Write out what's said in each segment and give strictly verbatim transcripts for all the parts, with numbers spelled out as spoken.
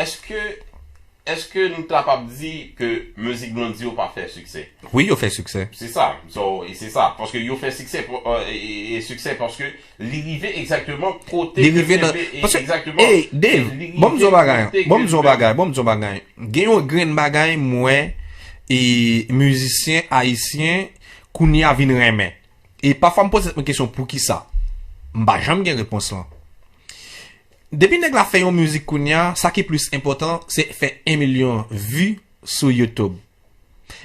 Èske, èske nou kapab di ke mizik Blondy yo pa fè siksè? Wi, yo fè siksè. Se sa. So, e se sa. Paske yo fè siksè, e, e, e siksè paske li rive egzakteman kote Li rive nan. Paske, hey, Dave, bon, m di yon bagay. Bon, m di yon bagay. Bon, m di yon bagay. Gen yon grenn bagay, mwen, e mizisyen ayisyen, kounye a vin renmen. E pafwa m poze tèt mwen kesyon poukisa. M pa janm gen repons lan. Depi nèg la fè yon mizik kounye a, sa ki plis enpòtan, se fè en milyon vi sou YouTube.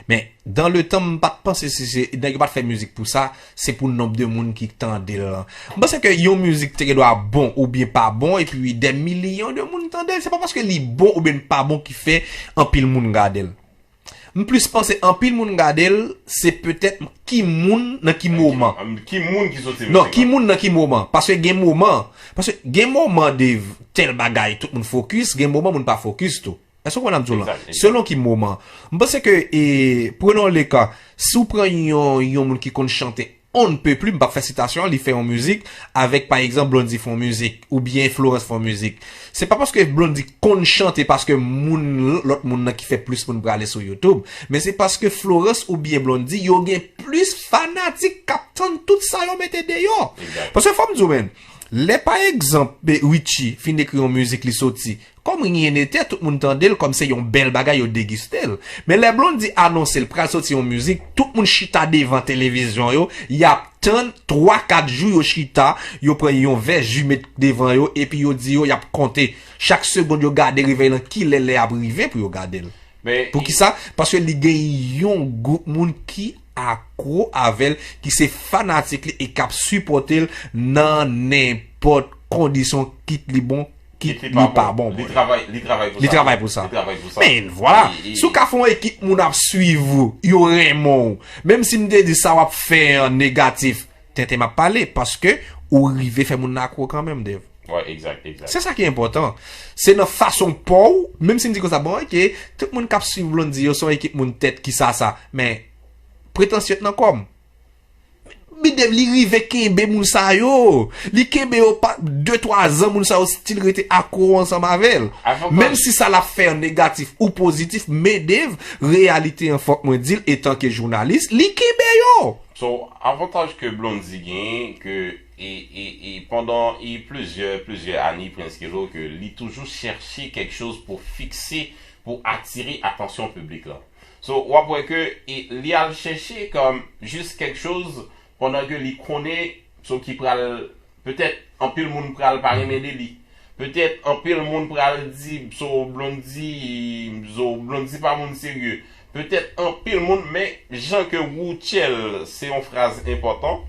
Men, dans le temps, m pa t panse si se nèg yo pa t fè mizik pou sa, se pou nonb de moun ki tande l lan. M panse ke yon mizik te gen dwa bon oubyen pa bon, epi dè milyon de moun tande l. Se pa paske li bon oubyen pa bon ki fè anpil moun gade l. M plis panse anpil moun gade l, se petèt ki moun nan ki moman. Ki moun ki soti Non, ki moun nan ki moman. Paske gen moman. Paske gen moman de tèl bagay, tout moun fokis, gen moman moun pa fokis tou. Èske w konprann sa m di w lan? Selon ki moman. M panse ke, e, prenons le cas, si w pran yon, yon moun ki konn chante on ne peut plus, m p ap fè sitasyon, li fè yon mizik avèk, pa egzanp, Blondy fè yon mizik, oubyen Florence fè yon mizik. Se pa paske Blondy konn chante, paske moun, lòt moun nan ki fè plis moun prale sou YouTube, men se paske Florence oubyen Blondy, yo gen plis fanatik k ap tann tout sa yo mete deyò. Paske fò m di w, menn, lè, pa egzanp, Richie fin ekri yon mizik, li soti, kòm rien n'était, tout moun tande l kòm se yon bèl bagay, yo degiste l. Men lè Blondy anonse l pral soti yon mizik, tout moun chita devan televizyon yo, y ap tann twa kat jou, yo chita, yo pran yon vè ji met devan yo, epi yo di yo y ap konte chak segonn yo gade revèy lan, kilè lè ap rive pou yo gade l. Poukisa? Paske li gen yon gwoup moun ki akwo avè l, ki se fanatik li e k ap sipòte l nan nenpòt kondisyon, kit li bon, kit li pa bon. Li travay, li travay pou sa. Li travay pou sa. Men vwala, si w ka fè yon ekip moun ap swiv ou, yo renmen w, menm si m te di sa w ap fè an negatif, tenten m ap pale, paske ou rive fè moun nan akwo kanmenm, Dave. Wi, egzak, egzak. Se sa ki enpòtan. Se nan fason pa w, menm si m di konsa, bon, oke, tout moun k ap swiv Blondy yo se yon ekip moun tèt ki sa sa, men pretansyon nan kò m. Big Dave, li rive kenbe moun sa yo. Li kenbe yo pa de twa zan, moun sa yo still rete akwo ansanm avè l. Menm si sa l ap fè an negatif ou pozitif, men Dave, reyalite an, fòk mwen di l, etanke jounalis, li kenbe yo. So, avantaj ke Blondy genyen, ke e, e, e pandan e plizyè, plizyè ane, Prince Kelo, ke li toujou chèche kèk choz pou fikse, pou atire atansyon piblik la. So, w ap wè ke e, li al chèche kòm jis kèk choz pandan ke li konnen so ki pral, petèt anpil moun pral pa renmen de li. Petèt anpil moun pral di so Blondy, so Blondy pa moun serye. Petèt anpil moun, men jan ke Rutshelle, se yon fraz enpòtan,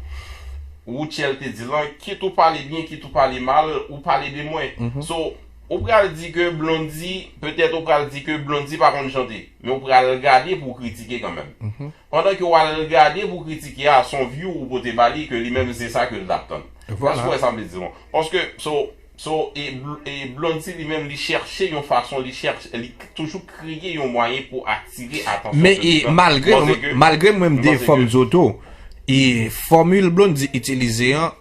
Rutshelle te di lan, kit ou pale byen, kit ou pale mal, ou pale de mwen. So, ou pral di ke Blondy, petèt ou pral di ke Blondy pa konn chante, men ou pral gade pou w kritike kanmenm. Pandan ke w al gade pou w kritike a, se yon view ou pote ba li, ke li menm se sa ke l t ap tann. Èske w wè sa m vle di w? Paske, so, so, e, e Blondy li menm, li chèche yon fason, li chèche, li toujou kreye yon mwayen pou atire atansyon piblik la. Men e, malgre, malgre mwen m de fòm zoto, e fòmil Blondy itilize an,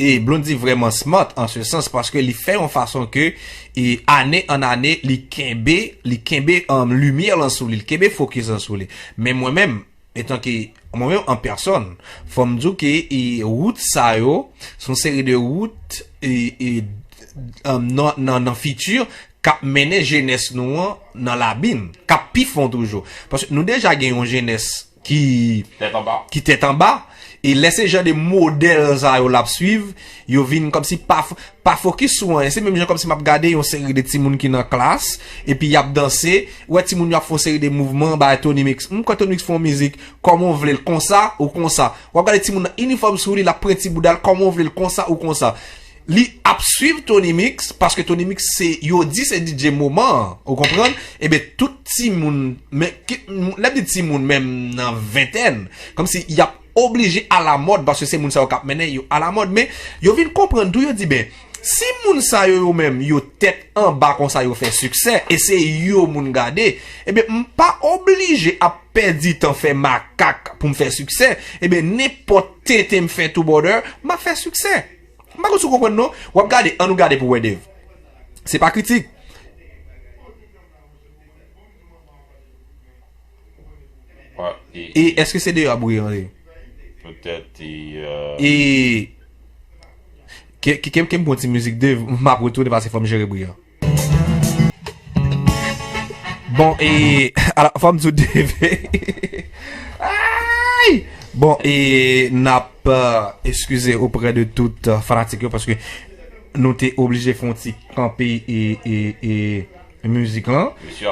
e Blondy vrèman smart an se sans, paske li fè yon fason ke, e ane an ane, li kenbe, li kenbe um, limyè lan sou li, li kenbe fokis lan sou li. Men mwen menm, etanke mwen menm an pèsòn, fò m di w ke e, wout sa yo, se yon seri de wout e, e, um, nan, nan, nan fiti k ap mennen jenès nou an nan labim, k ap pi fon toujou. Paske nou deja gen yon jenès ki Tèt anba. Ki tèt anba. E lè se jan de modèl sa yo l ap swiv, yo vin kòmsi pa, pa fokis sou anyen. Se menm jan kòmsi m ap gade yon seri de timoun ki nan klas, epi y ap danse, ou wè timoun yo ap fè yon seri de mouvman, bay Tony Mix. M kwè Tony Mix fè yon mizik, kòman w vle l, konsa ou konsa. W ap gade timoun nan inifòm sou li, l ap pran ti bouda l, kòman w vle l, konsa ou konsa. Li ap swiv Tony Mix, paske Tony Mix se, yo di se D J moman an, ou konprann? Ebyen, tout timoun, men, ki, lè m di timoun, menm nan ventèn, kòmsi y ap oblije alamòd, paske se moun sa yo k ap mennen yo alamòd, men yo vin konprann tou, yo di, ben, si moun sa yo, yo menm, yo tèt anba konsa, yo fè siksè, e se yo moun gade, ebyen, m pa oblije ap pèdi tan fè makak pou m fè siksè, ebyen, nenpòt tenten m fè tou bòdè, m ap fè siksè. M pa konn si w konprann non. W ap gade, ann nou gade pou wè Dave. Se pa kritik. Ouais, e èske se deyò a Brian ye? Petèt e euh, E ke ke ke ke m pran ti mizik Dave, m ap retounen paske fò m jere Brian. Bon e ala fò m di Dave. Ay! Bon e n ap eskize oprè de tout euh, fanatik yo paske nou te oblije fè yon ti kanpe e e e mizik lan.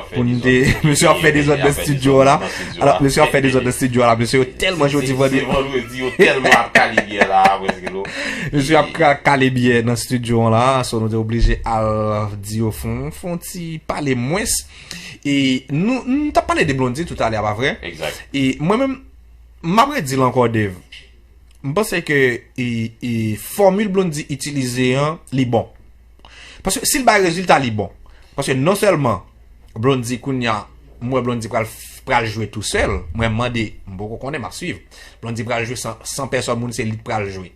Pou n te mesye ap fè dezòd nan estidyo la. Alò mesye ap fè dezòd nan estidyo la, mesye yo tèlman jodi vandredi. Vandredi yo tèlman ap kale byè la, prèske lo. Mesye ap kale byè nan estidyo la, so nou te oblije al di yo fon fon ti pale mwens. E nou nou t ap pale de Blondie toutalè a, pa vre? E mwen menm m ap redi l ankò Dave. M panse ke e, e, fòmil Blondie itilize an li bon. Paske si l bay rezilta li bon. Paske non sèlman Blondie kounya m wè Blondie pral pral jwe tou sèl. Mwen mande, m poko konnen, m ap swiv. Blondie pral jwe san, san pèsòn moun, se li k pral jwe.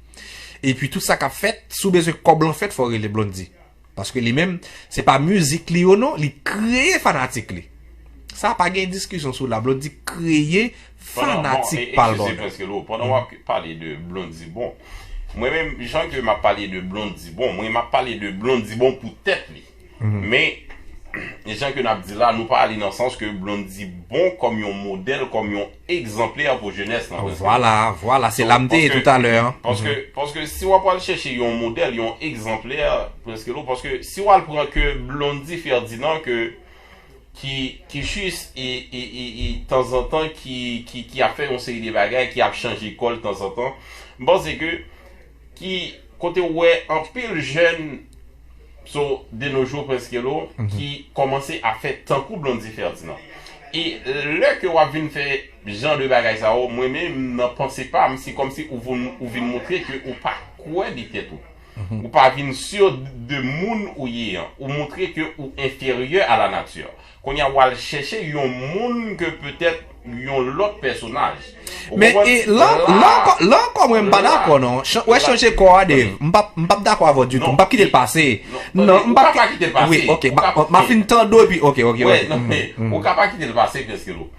Epi tout sa k ap fèt, si w bezwen kòb lan fèt, fò w rele Blondie. Paske li menm, se pa mizik li yo non, li kreye fanatik li. Sa pa gen diskisyon sou la, Blondie kreye fanatik pa l. Bon, eskize prèske lo, pandan w ap pale de Blondie bon, mwen menm jan ke m ap pale de Blondie bon, mwen m ap pale de Blondie bon pou tèt li. Men jan ke n ap di la, nou pa ale nan sans ke Blondie bon kòm yon modèl, kòm yon egzanplè pou jenès lan. Vwala, vwala, se la m te ye toutalè. Paske, paske si w ap al chèche yon modèl, yon egzanplè, prèske lo, paske si w al pran ke Blondie Ferdinand ke ki ki jis e e e e tanzantan ki ki ki ap fè yon seri de bagay, ki ap chanje kò l tanzantan, m panse ke ki kote w wè anpil jèn so de nos jours prèske lo ki kòmanse ap fè tankou Blondie Ferdinand. E lè ke w ap vin fè jan de bagay sa yo, mwen menm nan panse pa m, se kòmsi ou vin ou vin montre ke ou pa kwè de tèt ou. Ou pa vin si de moun ou ye an. Ou montre ke ou enferyè a la nati. Kounye a w al chèche yon moun ke petèt yon lòt pèsonaj. Men e, la, la ankò, la ankò mwen m pa dakò non. Chan, wè chanje kò a Dave. M p ap, m p ap dakò avè w ditou. M p ap kite l pase. Non, m p ap kite l pase. Wi, ok. M a fin tande w epi, ok, ok, ok. Ou ka pa kite l pase, Keskelo.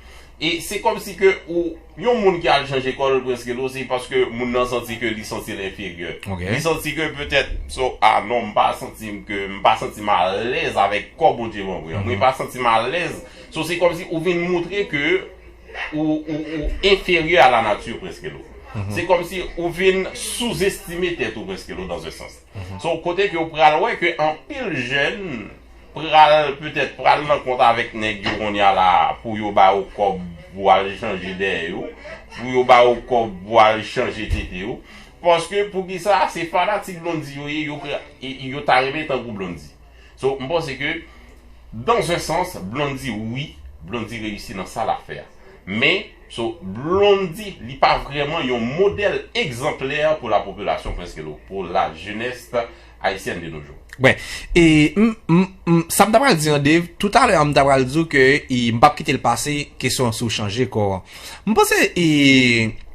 E se kòmsi ke ou, yon moun ki al chanje kò l, Keskelo, se paske moun nan santi ke li santi l enferyè. Li santi ke petèt, so, ah non, m pa santi m ke, m pa santi m alèz avèk kò Bondye ban mwen an. Mwen pa santi m alèz. So, se kòmsi ou vin montre ke ou, ou, ou enferyè a la nati, Keskelo. Se kòmsi ou vin souzestime tèt ou, Keskelo, dans un sens. So, kote ke ou pral wè ke anpil jèn pral, petèt, pral nan kont avèk nèg yo kounye a la pou yo ba yo kòb pou al chanje dèyè yo, pou yo ba yo kòb pou al chanje tete yo. Paske, poukisa? Se fanatik Blondie yo ye, yo, yo ta renmen tankou Blondie. So, m panse ke, dans un sens, Blondie, wi, Blondie reyisi nan sa l ap fè a. Men, so, Blondie, li pa vrèman yon modèl egzanplè pou la popilasyon, Keskelo, pou la jeunesse haïtienne de nos jours. Wi. E m, m, m, sa m ta pral di an, Dave, toutalè a m ta pral di w ke e, m p ap kite l pase kesyon sou chanje kò an. M panse e,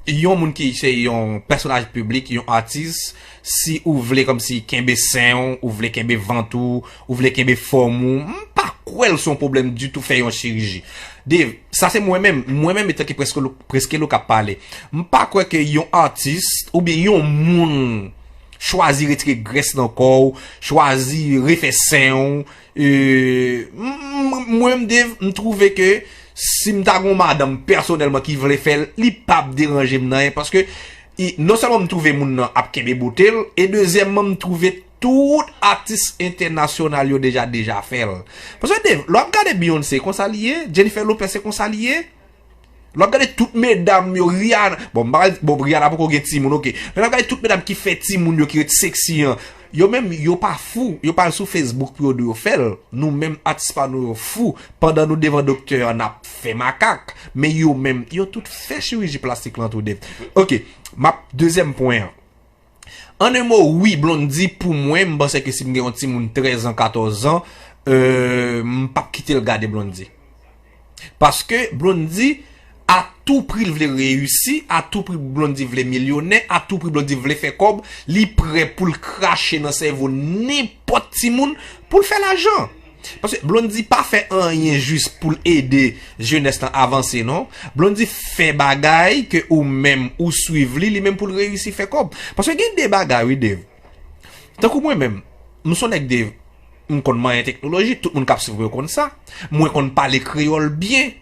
yon moun ki se yon pèsonaj piblik, yon atis, si ou vle kòmsi kenbe sen w, ou vle kenbe vant ou, ou vle kenbe fòm ou, m pa kwè l se yon pwoblèm ditou fè yon chiriji. Dave, sa se mwen menm, mwen menm etanke Keskelo, Keskelo k ap pale. M pa kwè ke yon atis oubyen yon moun chwazi retire grès nan kò w, chwazi refè sen w. E, m, m, mwen, m, Dave, m twouve ke si m ta gen yon madanm pèsonèlman ki vle fè l, li p ap deranje m nan anyen, paske e, non sèlman m twouve moun nan ap kenbe bote l, e dezyèmman, m twouve tout atis entènasyonal yo deja, deja fè l. Paske, Dave, lè w ap gade Beyoncé, konsa li ye, Jennifer Lopez, se konsa li ye. Lè w ap gade tout medam yo, Rihanna, bon, m pa pral, bon, Rihanna poko gen timoun, ok. Men lè w ap gade tout medam ki fè timoun yo, ki ret seksi an, yo menm, yo pa fou, yo pa al sou Facebook pou yo di yo fè l. Nou menm, atis pa nou yo fou. Pandan nou devan doktè an, n ap fè makak. Men yo menm, yo tout fè chiriji plastik lan tou, Dave. Ok, m ap, dezyèm pwen an. An en mo, wi, Blondie, pou mwen, m panse ke si m gen yon timoun trèz an, katòz an, euh, m p ap kite l gade Blondie. Paske Blondie, A tou pri l vle reyisi, a tou pri Blondy vle milyonè, a tou pri Blondy vle fè kòb, li prè pou l krache nan sèvo nenpòt timoun pou l fè lajan. Paske Blondy pa fè anyen jis pou l ede jenès lan avanse non. Blondy fè bagay ke ou menm ou swiv li, li menm pou l reyisi fè kòb. Paske gen de bagay wi Dave. Tankou mwen menm, m se yon nèg de, m konn manyen teknoloji, tout moun k ap swiv mwen konn sa. Mwen konn pale kreyòl byen.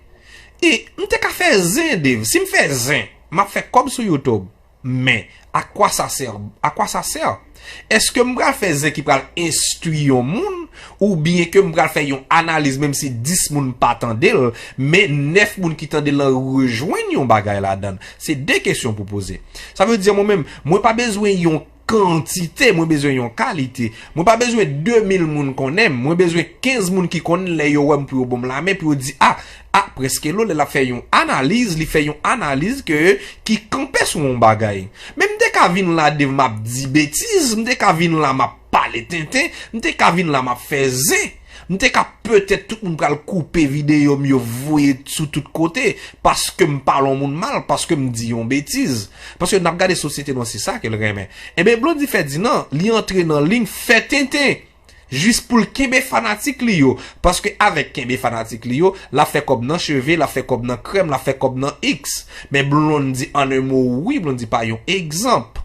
E m te ka fè zen, Dave. Si m fè zen, m ap fè kòb sou YouTube. Men, à quoi ça sert? À quoi ça sert? Èske m pral fè zen ki pral enstwi yon moun, oubyen ke m pral fè yon analiz, menm si dis moun pa tande l, men nèf moun ki tande l lan rejwenn yon bagay ladan l? Se de kesyon pou poze. Sa vle di mwen menm, mwen pa bezwen yon kantite, mwen bezwen yon kalite. Mwen pa bezwen de mil moun konnen m, mwen bezwen kenz moun ki konn m, lè yo wè m pou yo ban m lamen, pou yo di, a, a, Preskelo, lè l ap fè yon analiz, li fè yon analiz ke, ki kanpe sou yon bagay. Men m te ka vin la, Dave, m ap di betiz, m te ka vin la, m ap pale tenten, m te ka vin la, m ap fè zen. M te ka, petèt tout moun pral koupe videyo m yo voye sou tout kote, paske m pale yon moun mal, paske m di yon betiz. Paske n ap gade sosyete nou an, se sa ke l renmen. Enben, Blondy Ferdinand, li antre nan liy fè tenten, jis pou l kenbe fanatik li yo. Paske avèk kenbe fanatik li yo, l ap fè kòb nan cheve, l ap fè kòb nan krèm, l ap fè kòb nan X. Men Blondy, en un mot, wi, Blondy pa yon egzanp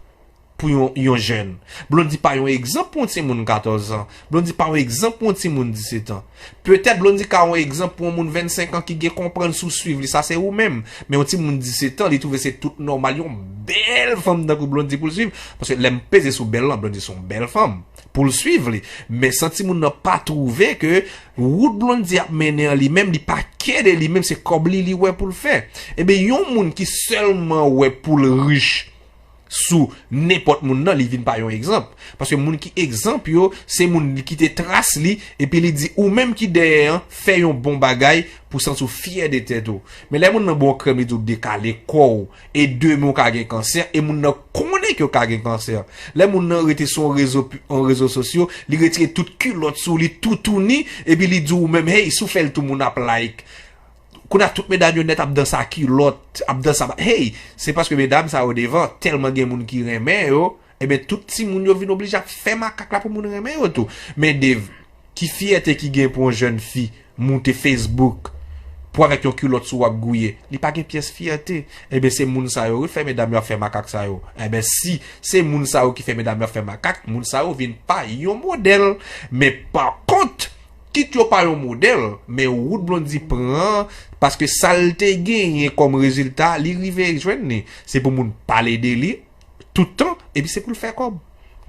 pou yon, yon jèn. Blondy pa yon egzanp pou yon timoun katòz an. Blondy pa yon egzanp pou yon timoun disèt an. Petèt Blondy ka yon egzanp pou yon moun vennsenk an ki gen konprann si w swiv li, sa se ou menm. Men yon timoun disèt an, li twouve se tout nòmal yon bèl fanm tankou Blondy pou l swiv. Paske lè m peze sou bèl lan, Blondy se yon bèl fanm pou l swiv li. Men san timoun nan pa twouve ke wout Blondy ap mennen an li menm, li pa kè de li menm, se kòb li li wè pou l fè. Ebyen, yon moun ki sèlman wè pou l rich sou nenpòt moun nan, li vin pa yon egzanp. Paske moun ki egzanp yo, se moun ki kite tras li, epi li di ou menm ki dèyè an, fè yon bon bagay pou w santi w fyè de tèt ou. Men lè moun nan ba w krèm, li di w dekale kò w, e demen w ka gen kansè, e moun nan konnen ke w ka gen kansè. Lè moun nan rete sou yon rezo, yon rezo sosyo, li retire tout kilòt sou li, toutouni, epi li di w menm, hey, si w fè l tou moun ap like. Kounye a tout medam yo nèt ap danse a kilòt, ap danse a ba-, hey, se paske medam sa yo devan, tèlman gen moun ki renmen yo, ebyen tout timoun yo vin oblije ap fè makak la pou moun renmen yo tou. Men Dave, ki fyète ki gen pou yon jèn fi moute Facebook pou avèk yon kilòt sou w ap gouye? Li pa gen pyès fyète. Ebyen se moun sa yo wi fè medam yo ap fè makak sa yo. Ebyen si se moun sa yo ki fè medam yo ap fè makak, moun sa yo vin pa yon modèl. Men pa kont, kit yo pa yon modèl, men wout Blondy pran, paske sa l te genyen kòm rezilta, li rive jwenn li. Se pou moun pale de li tout tan, epi se pou l fè kòb.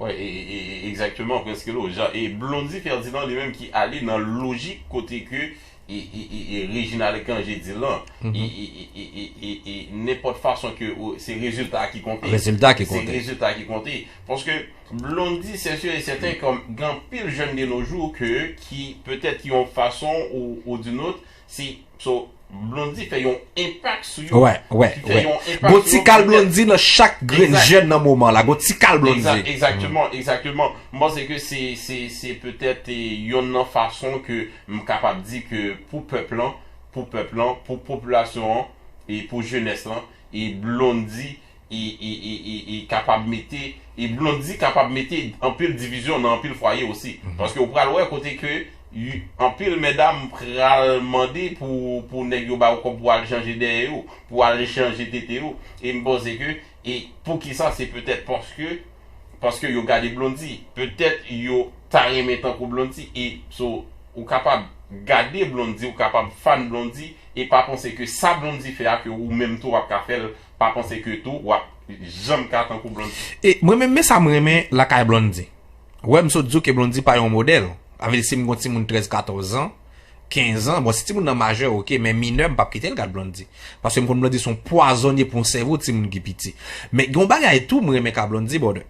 Wi, e, e, e, egzakteman, Preskelo. Jan, e Blondy Ferdinand li menm ki ale nan lojik kote ke e, e, e, e Reginald Cangé di lan, e, e, e, e, e, e, e nenpòt fason ke ou, se rezilta a ki konte. Rezilta ki konte. Se rezilta ki konte. Paske Blondy, se sur e sèten, kòm gen anpil jèn de nos jours ke, ki petèt yon fason ou, ou d'une autre, si, so, Blondy fè yon enpak sou yo. Wè, wè, Ki fè wè. Yon enpak Gon sou ti yo, kal petèt- Blondy nan chak grenn Exact. Jèn nan moman la. Gon ti kal Blondy. Exact, exactement, exactement. M panse ke se, se, se petèt e, yonn nan fason ke m kapab di ke pou pèp lan, pou pèp lan, pou popilasyon an, e pou jenès lan, e Blondy, e, e, e, e, e kapab mete, e Blondy kapab mete anpil divizyon nan anpil fwaye osi. Paske ou pral wè kote ke y- anpil medam pral mande pou, pou nèg yo ba yo kòb pou al chanje dèyè yo, pou al chanje tete yo. E m panse ke, e poukisa, se petèt paske, paske yo gade Blondy. Petèt yo ta renmen tankou Blondy. E so, ou kapab gade Blondy, ou kapab fan Blondy, e pa panse ke sa Blondy fè a ke ou menm tou w ap ka fè l, pa panse ke tou w ap janm ka tankou Blondy. E mwen menm, men sa mwen renmen lakay Blondy. Wè, m sot di w ke Blondy pa yon modèl. Sa vle di si m gon timoun trèz, katòz an, kenz an, bon, si timoun nan majè, oke, men minè, m p ap kite l gad Blondy. Paske m konn Blondy se yon pwazonye pou yon sèvo timoun ki piti. Men gen yon bagay tou m renmen ka Blondy, brother.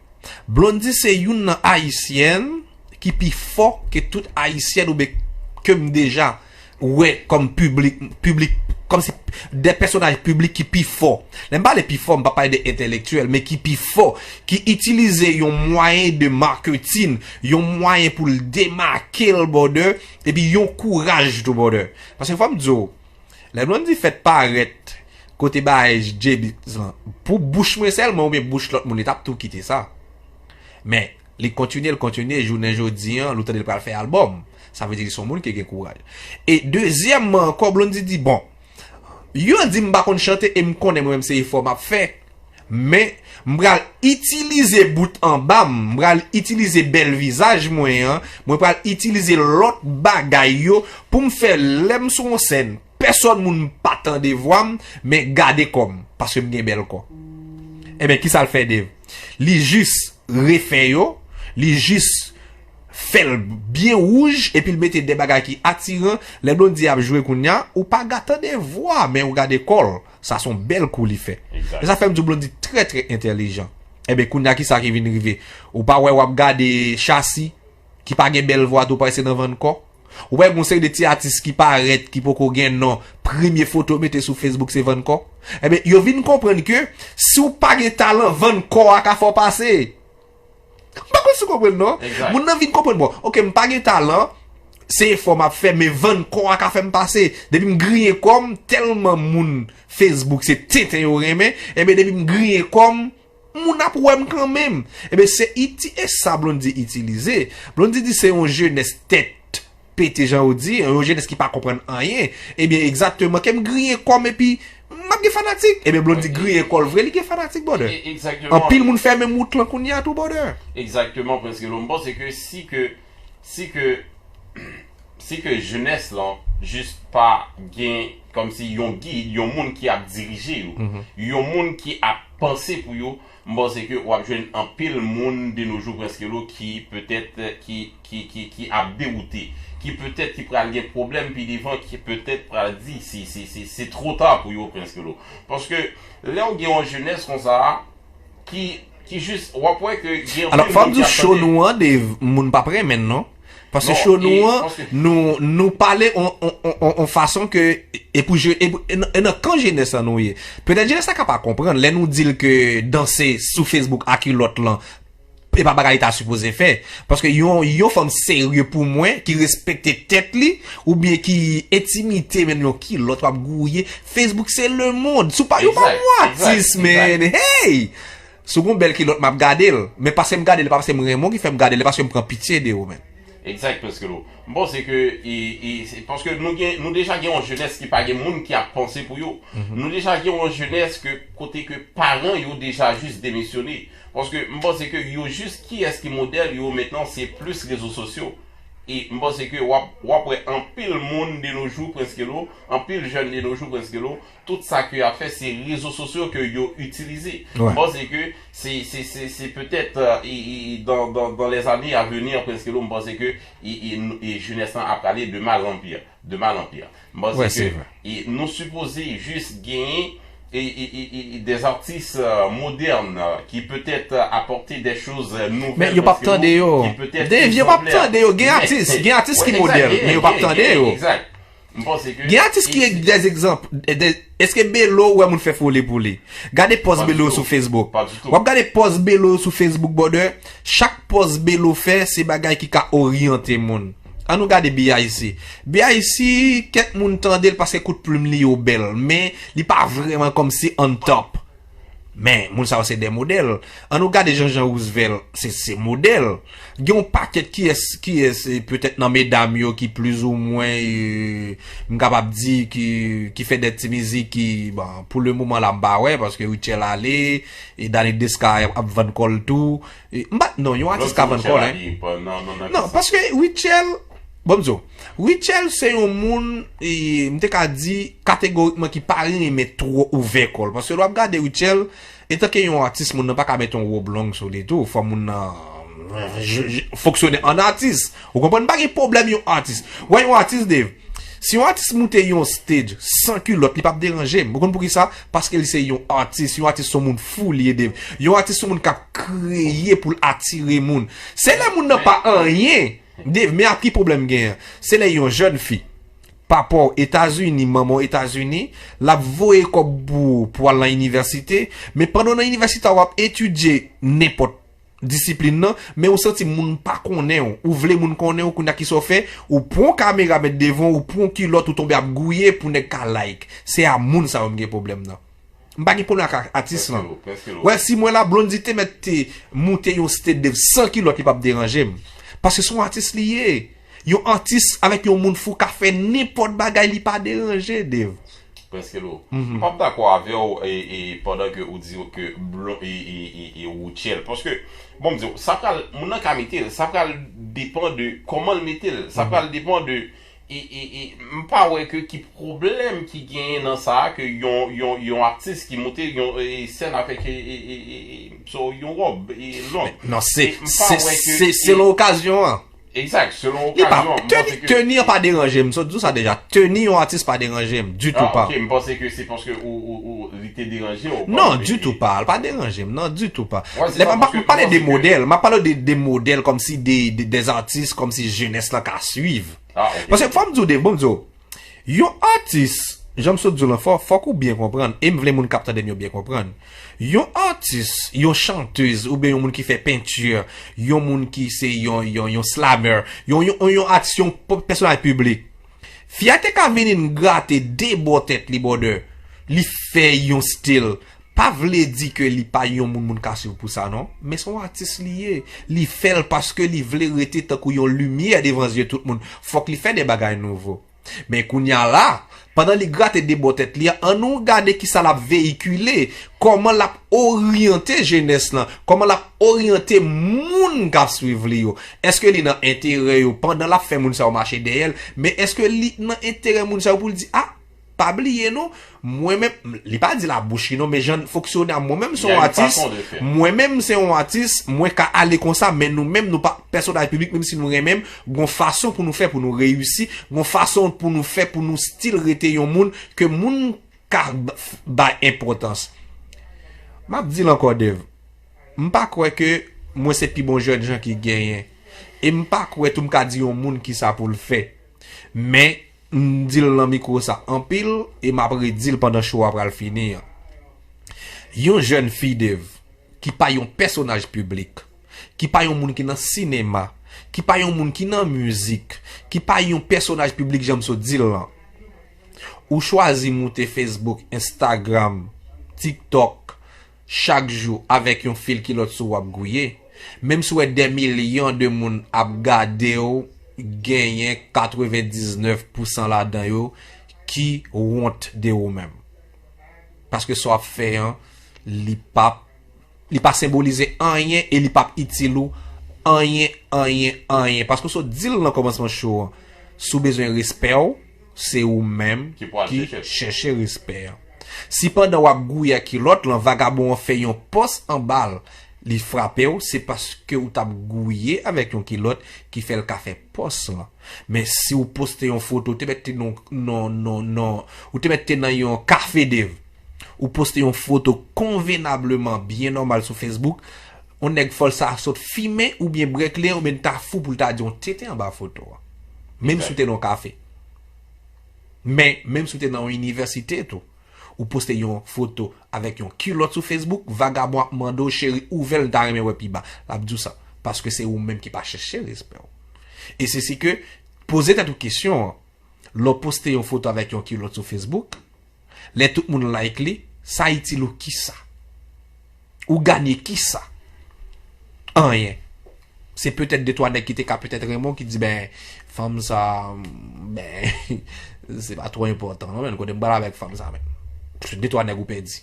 Blondy se youn nan ayisyèn ki pi fò ke tout ayisyèn oubyen ke m deja wè kòm piblik, piblik, kòmsi de pèsonaj piblik ki pi fò. Lè m pale pi fò, m pa pale de entèlektyèl, men ki pi fò, ki itilize yon mwayen de marketing, yon mwayen pou l demake l, brother, epi yon kouraj tou, brother. Paske fò m di w, lè Blondy fèt parèt, Kote bagay J-Beatz lan? Pou bouch mwen sèlman oubyen bouch lòt moun, li t ap tou kite sa. Men, li kontinye, li kontinye, jounen jodi an, ou tande l pral fè albòm. Sa vle di li se yon moun ki gen kouraj. E dezyèmman ankò, Blondedy di, bon, yo di m pa konn chante e m konnen mwen menm se efò m ap fè. Men, m pral itilize bout anba m, m pral itilize bèl vizaj mwen an, mwen pral itilize lòt bagay yo pou m fè lè m sou yon sèn, pèsòn moun pa tande vwa m, men gade kò m, paske m gen bèl kò. Ebyen, kisa l fè, Dave? Li jis refè yo, li jis fè l byen wouj, epi l mete de bagay ki atiran. Lè Blondedy ap jwe kounye a, ou pa ka tande vwa, men ou gade kò l. Sa se yon bèl kou li fè. E sa fè m di w Blondedy trè, trè entèlijan. Ebyen, kounye a, kisa ki vin rive? Ou pa wè w ap gade Chassi, ki pa gen bèl vwa tou, parèt se nan vann kò? Ou wè gon seri de ti atis ki parèt, ki poko gen non, premye foto yo mete sou Facebook se vann kò. Ebyen, yo vin konprann ke si w pa gen talan, vann kò a ka fè w pase. M pa konn si w konprann non. Moun nan vin konprann, bon, oke, m pa gen talan, se efò m ap fè, men vann kò a ka fè m pase. Depi m griyen kò m, tèlman moun Facebook se tenten yo renmen, ebyen depi m griyen kò m, moun ap wè m kanmenm. Ebyen, se iti e sa Blondedy itilize. Blondedy di se yon jenès tèt pete, jan ou di, yon jenès ki pa konprann anyen. Ebyen, egzakteman, ke m griyen kò m epi m ap gen fanatik. Ebyen, Blondedy griyen kò l vre, li gen fanatik, brother. Anpil moun fèmen wout lan kounye a tou, brother. Egzakteman, Prince Kelo. M panse ke si ke si ke si ke jenès lan jis pa gen kòmsi yon gid, yon moun ki ap dirije yo, yon moun ki ap panse pou yo, m panse ke w ap jwenn anpil moun de nos jours, Prince Kelo, ki petèt ki ki ki ki ap dewoute, ki petèt ki pral gen pwoblèm pi devan, ki petèt pral di se se se se two ta pou yo, Prince Kelo. Paske lè w gen yon jenès konsa a, ki ki jis w ap wè ke gen anpil moun ki ap tande. Alò, fò m di w, show nou an, Dave, moun p ap renmen l non. Paske show nou an, nou nou pale on on on on fason ke e pou je e pou e nan e nan kan jenès lan nou ye. Petèt jenès la ka pa konprann lè nou di l ke danse sou Facebook a kilòt lan e pa bagay li ta sipoze fè. Paske yon yon fanm serye pou mwen ki respekte tèt li oubyen ki entimite menm yon kilòt w ap gouye. Facebook se lemonn. Si w pa yon pa yon atis, man. Hey! Si w gon bèl kilòt, m ap gade l. Men paske m gade l, e pa paske m renmen w ki fè m gade l, e paske m pran pitye de ou, man. Egzak, Prince Kelo. M panse ke e, e, se paske nou gen, nou deja gen yon jenès ki pa gen moun ki ap panse pou yo. Nou deja gen yon jenès ke kote ke paran yo deja jis demisyone. Paske m panse ke yo jis kiyès ki modèl yo mentnan se plis rezo sosyo. E m panse ke w ap, w ap wè anpil moun de nos jours, Prince Kelo, anpil jèn de nos jours, Prince Kelo, tout sa ke y ap fè, se rezo sosyo ke yo itilize. M panse ke se, se, se, se petèt, euh, e, e, e, dans, dans, dans les années à venir, Prince Kelo, m panse ke e, e, e jenès lan ap prale de mal en pire, de mal en pire. M panse ke e, nou sipoze jis genyen e, e, e, e, e des artistes euh, modernes euh, qui peut-être euh, apporter des choses euh, nouvelles. Men yo p ap tande yo. Dave, yo p ap tande yo. Gen atis, gen atis ki modèl, men yo p ap tande yo. Gen atis ki des egzanp. Èske Belo ou wè moun fè foli pou li? Gade pòs Belo sou Facebook. W ap gade pòs Belo sou Facebook, brother. Chak pòs Belo fè, se bagay ki ka oryante moun. An nou gade B I C. B I C, kèk moun tande l paske kout plim li yo bèl, men li pa vrèman kòmsi on top. Men, moun sa yo se de modèl. An nou gade Jean Jean Roosevelt, se se modèl. Gen yon pakèt kiyès, kiyès, e, petèt nan medam yo ki plizoumwen, e, m kapab di, ki, ki fè de ti mizik ki, bon, pou le moman la, m pa wè, paske Rutshelle ale, e Dany Desca ap vann kò l tou. E, m pa, non, yon atis ka vann kò l, en. Non, paske Rutshelle, bon, m di w, Rutshelle se yon moun, e, m te ka di, kategorikman ki pa renmen twò ouvè kò l. Paske lè w ap gade Rutshelle, etanke yon atis, moun nan pa ka met yon wob long sou li tou. Fò moun nan, je, je, fonksyone an atis. Ou konprann? Pa gen pwoblèm yon atis. Wè yon atis, Dave, si yon atis moute yon stage san kilòt, li p ap deranje m. Ou konn poukisa? Paske li se yon atis. Yon atis se yon moun fou li ye, Dave. Yon atis se yon moun k ap kreye pou l atire moun. Se lè moun nan pa anyen, Dave, men ak ki pwoblèm genyen? Se lè yon jèn fi, papa w Etazini, manman w Etazini, l ap voye kòb pou, pou al nan inivèsite, men pandan w nan inivèsite a, w ap etidye nenpòt disiplin nan, men ou santi moun pa konnen w, ou vle moun konnen w, kounye a kisa w fè, ou pran yon kamera met devan w, ou pran yon kilòt, ou tonbe ap gouye pou nèg ka like. Se a moun sa yo m gen pwoblèm nan. M pa gen pwoblèm ak atis lan. Wè, si m wè la Blondedy te mèt te moute yon stage Dave san kilòt, li p ap deranje m. Paske se yon atis li ye. Yon atis avèk yon moun fou ka fè nenpòt bagay, li pa deranje Dave. Prèske lo. M p ap dakò avè w e, e pandan ke ou di ke blon e, e, e, e Rutshelle. Paske, bon, m di w, sa pral, moun nan ka mete l, sa pral depan de kòman l mete l. Sa pral depan de e, e, e, m pa wè ke ki pwoblèm ki genyen nan sa a ke yon, yon, yon atis ki moute yon e, sèn avèk e, e, e, e, e, so, yon wòb e, long. Non, se, se, se selon okazyon an. Egzak, selon okazyon an. Teni, teni an pa deranje m. Sot di w sa deja. Teni yon atis pa deranje m. Ditou pa. Ok, m panse ke se paske ou, ou, ou, li te deranje w. Non, ditou pa. L pa deranje m. Non, ditou pa. M ap pale de modèl. M ap pale de, de modèl kòmsi de, de, de atis, kòmsi jenès lan ka swiv. Paske fò m di w, Dave, bon, m di w, yon atis, jan m sot di w lan, fò, fòk ou byen konprann, e m vle moun k ap tande m yo byen konprann. Yon atis, yon chantèz, oubyen yon moun ki fè penti, yon moun ki se yon, yon, yon slammer, yon, yon, yon atis, yon pèsonaj piblik. Fi a te ka vin grate de bò tèt li, brother. Li fè yon stil. Pa vle di ke li pa yon moun moun ka swiv pou sa, non. Men se yon atis li ye. Li fè l paske li vle rete tankou yon limyè devan zye tout moun. Fòk li fè de bagay nouvo. Men kounye a la, pandan li grate de bò tèt li an, ann nou gade kisa l ap veyikile, kòman l ap oryante jenès lan, kòman l ap oryante moun k ap swiv li yo. Èske li nan enterè yo pandan l ap fè moun sa yo mache dèyè l, men èske li nan enterè moun sa yo pou l di, a, pa bliye non, mwen menm, li pa di l a bouch li non, men jan l fonksyone a, mwen menm se yon atis, mwen menm se yon atis, mwen ka ale konsa, men nou menm nou pa pèsonaj piblik, menm si nou renmen m, gon fason pou nou fè pou nou reyisi, gon fason pou nou fè pou nou still rete yon moun ke moun ka bay enpòtans. M ap di l ankò, Dave, m pa kwè ke mwen se pi bon jènjan ki genyen, e m pa kwè tou m ka di yon moun kisa pou l fè. Men, m di l nan mikwo sa anpil, e m ap redi l pandan show a pral fini an. Yon jèn fi, Dave, ki pa yon pèsonaj piblik, ki pa yon moun ki nan sinema, ki pa yon moun ki nan mizik, ki pa yon pèsonaj piblik jan m sot di l lan. Ou chwazi moute Facebook, Instagram, TikTok, chak jou avèk yon fil kilòt sou w ap gouye. Menm si w wè dè milyon de moun ap gade w, genyen katrevendiznèf pousan ladan yo ki wont de ou menm. Paske sa w ap fè an, li p ap, li pa senbolize anyen e li p ap itil ou anyen, anyen, anyen. Paske w sot di l nan kòmansman show an, si w bezwen respè w, se ou menm ki chèche respè an. Si pandan w ap gouye ak kilòt lan, vagabon an fè yon pòs anba l, li frape w, se paske ou t ap gouye avèk yon kilòt ki fè l ka fè pòs lan. Men si w poste yon foto, ou te mèt te nan, nan, nan, nan, ou te mèt te nan yon kafe, Dave. Ou poste yon foto konvenableman byen nòmal sou Facebook, yon nèg fòl sa sot fimen oubyen bwè kleren oubyen ta fou pou l ta di yon tenten anba foto a. Menm si w te nan yon kafe. Men, menm si w te nan yon inivèsite tou. Ou poste yon foto avèk yon kilòt sou Facebook, vagabon ap mande w, cheri, ouvè l, m ta renmen wè pi ba. L ap di w sa. Paske se ou menm ki pa chèche respè w. E se si ke, poze tèt ou kesyon an, lè w poste yon foto avèk yon kilòt sou Facebook, lè tout moun like li, sa itil ou kisa? Ou ganye kisa? Anyen. Se petèt de twa nèg ki te ka petèt renmen w ki di, ben, fanm sa, ben, se pa twò enpòtan, non, men kote m pral avèk fanm sa, men. De twa nèg ou pèdi.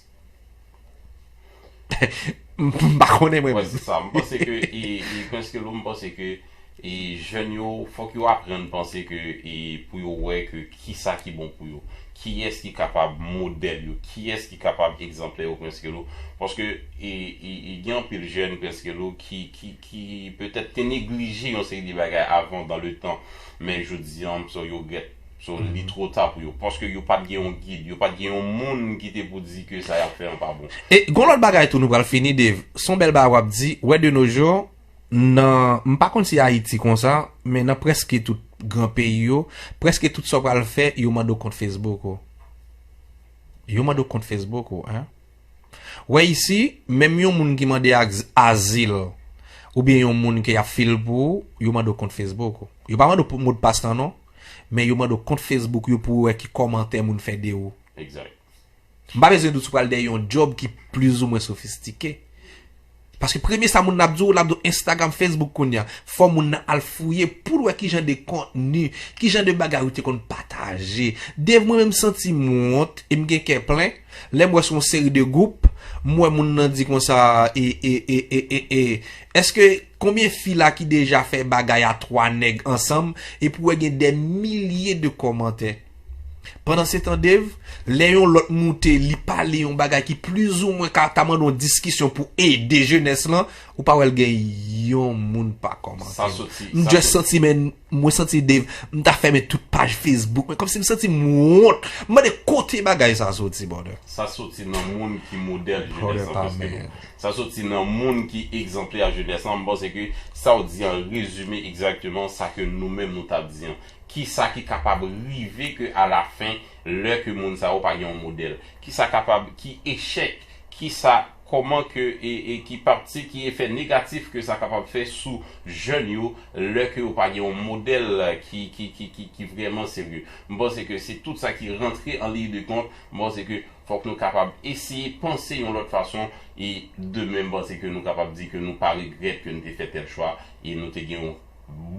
M pa konnen mwen. Wè, se sa. M panse ke, e, e, Prince Kelo, m panse ke, e, jèn yo, fòk yo aprann panse ke, e, pou yo wè ke kisa ki bon pou yo. Kiyès ki kapab modèl yo, kiyès ki kapab egzanplè yo, Prince Kelo. Paske, e, e, e, gen anpil jèn, Prince Kelo, ki, ki, ki petèt te neglije yon seri de bagay avan, dans le temps. Men jodi an, so, yo regrèt. So, li twò ta pou yo. Paske yo pa t gen yon gid, yo pa t gen yon moun ki te pou di ke sa y ap fè an pa bon. E gon lòt bagay tou nou pral fini, Dave. Se yon bèl bagay w ap di. Wè de nos jours, nan, m pa konn si Ayiti konsa, men nan prèske tout gran peyi yo, prèske tout sa w pral fè, yo mande w kont Facebook ou. Yo mande w kont Facebook ou, en. Wè isi, menm yon moun ki mande az-, azil, oubyen yon moun ke y ap fil pou ou, yo mande w kont Facebook ou. Yo pa mande w modpas lan non, men yo mande w kont Facebook yo pou yo wè ki kòmantè moun fè de ou. Egzak. M pa bezwen di w si w pral dèyè yon djòb ki plizoumwen sofistike. Paske premye sa moun nan ap di w, l ap di w Instagram, Facebook kounye a. Fò moun nan al fouye pou l wè kijan de kontni, kijan de bagay ou te konn pataje. Dave, mwen menm, m santi m wont e m gen kè plen. Lè m wè sou yon seri de gwoup, m wè moun nan di konsa, e, e, e, e, e, e, èske konbyen fi la ki deja fè bagay a twa nèg ansanm, epi w wè gen dè milye de kòmantè? Pandansetan, Dave, lè yon lòt moute, li pale yon bagay ki plizoumwen ka ta mande yon diskisyon pou ede jenès lan, ou pa wè l gen yon moun pa kòmante. Sa soti, m sa just soti. Santi, men, mwen santi, Dave, m ta fèmen tout paj Facebook, men kòmsi m santi m wont. M mande kote bagay sa soti, brother. Sa soti nan moun ki modèl jenès lan plis ke nou. Sa soti nan moun ki egzanplè a jenès lan. M panse ke sa w di an rezime egzakteman sa ke nou menm nou t ap di an. Kisa ki kapab rive ke alafen, lè ke moun sa yo pa gen yon modèl? Kisa kapab, ki echèk, kisa, kòman ke, e, e ki pati, ki efè negatif ke sa kapab fè sou jèn yo, lè ke yo pa gen yon modèl ki, ki, ki, ki, ki vrèman serye? M panse ke se tout sa ki rantre an liy de kont. M panse ke fòk nou kapab eseye panse yon lòt fason, e demen, m panse ke nou kapab di ke nou pa regrèt ke nou te fè tèl chwa, e nou te gen yon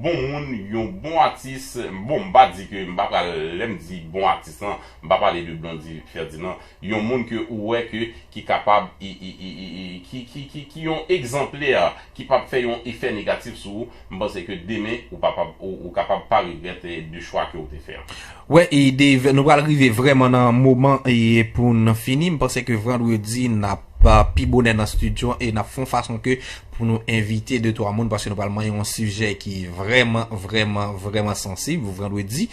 bon moun, yon bon atis. Bon, m pa di ke, m pa pral, lè m di bon atis lan, m pa pale de Blondy Ferdinand, yon moun ke ou wè ke ki kapab, e, e, e, e, e, ki, ki, ki, ki yon egzanplè, ki p ap fè yon efè negatif sou ou. M panse ke demen, ou pa, pa, ou, ou kapab pa regrèt, e, de chwa ke ou te fè an. Wè, e Dave, nou pral rive vrèman nan moman e pou n fini. M panse ke vandredi, n ap, a, pi bonè nan estidyo e n ap fè yon fason ke pou nou envite de twa moun, paske nou pral manyen yon sijè ki vrèman, vrèman, vrèman sansib vandredi.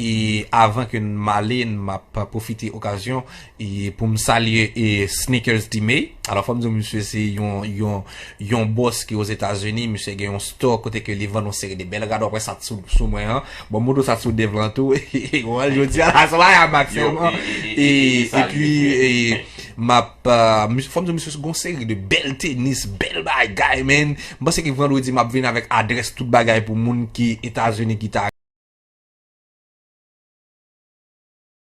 E avan ke m ale, m ap pwofite okazyon e pou m salye e Sneakers Dime. Alò, fò m di w, misye se yon, yon, yon bòs ki Ozetazini. Misye gen yon store kote ke li vann yon seri de bèl rad, w ap wè sa sou, sou mwen an. Bon, m montre w sa sou Dave lan tou. Ou wè l jodi a la, sa va a Max sèlman. E, e, e, e, epi, e, m ap, a, mis-, fò m di w, misye gon seri de bèl tenis, bèl bagay, man. M panse ke vandredi, m ap vin avèk adrès tout bagay pou moun ki Etazini ki ta